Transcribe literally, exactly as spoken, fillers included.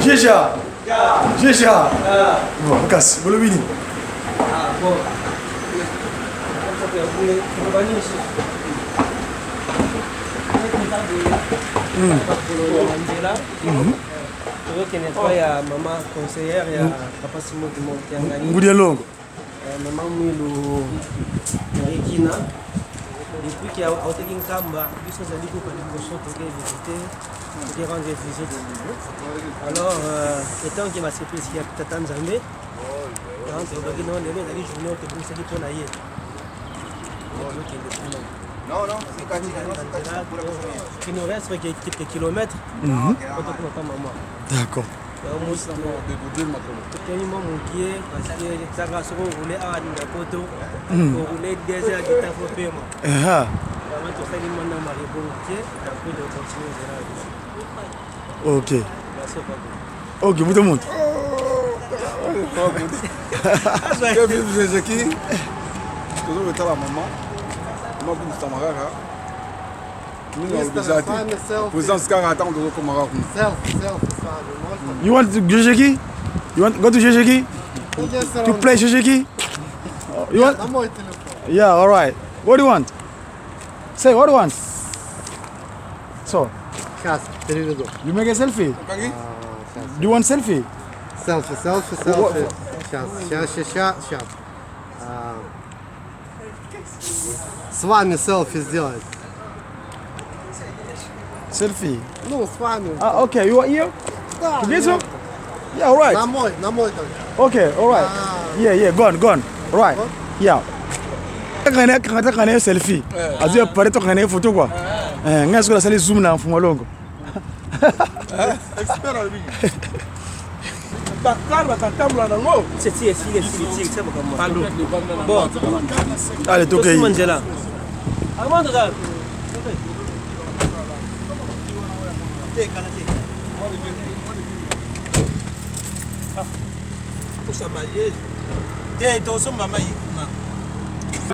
Jeja. Jeja. Bon, kasi, bolobi nini? Mm. Tozokende epai ya mama conseillère ya papa Simon Dumont Kiangani. Ngudi ya longo. Eh, mama Mwilu Regina, depuis que au-, autaki Nkamba, biso tozali kufa liboso, toke visiter, toke rendre visite. Alors, euh, étant que ba service ya Tata Nzambe, hein, tozalaki na lelo ezali journée oyo tobongisaki mpo na ye. Tozokende kuna. Non, non, c'est quand il a dit, c'est quand il a dit. Il nous reste quelques, quelques kilomètres. Mhm. Mpo tokoma pa mama. D'accord. Yango mosi to-, tokei mwa mokie, parce que kaka soki oroule awa na poto, mm, oroule deux heures de temps, faut pema. Aha. Vraiment, tosali mwa ndambu ya ebonga te, après tocontinue nzela ya biso. Ok. Merci, papa. Ok, buta muntu. Kevin Zezeki. Tozokotala mama. Mama Kumu Samarara. Mimi Mister Obizati. Fame, selfie. Présence kaka, attends, tozokoma kaka. Selfie, selfie, selfie. You want to Zezeki? You want go to Zezeki? To play Zezeki? You want? I'm on telephone. Yeah, all right. What do you want? Say, what do you want? So, сейчас, переведу. You make a selfie? Okangi? А, щас. Do you want selfie? Селфи, селфи, селфи. Щас, щас, щас, щас, щас. А, с вами селфи сделать. Selfie? Ну, с вами. Ah, okay, you are here? Да, together? Нет. Yeah, all right. На мой, на мой только. Okay, all right. А. Yeah, yeah, go on, go on. All right. Go. Yeah. Kaka na, kaka na selfie. Eh. Azwi appareil to kanga photo quoi. Eh. Eh, nga sikoyo nasali zoom na mfumu longo. Expert alobi. Bakar bakatambula nango. C'est si, si, si, si, c'est bon, comme moi. Allô. Bon. Allez, toke. Tosima nzela. Armando, da. Te, kana te. Ah. Kosa baye. Te, tozo mama ye kuna.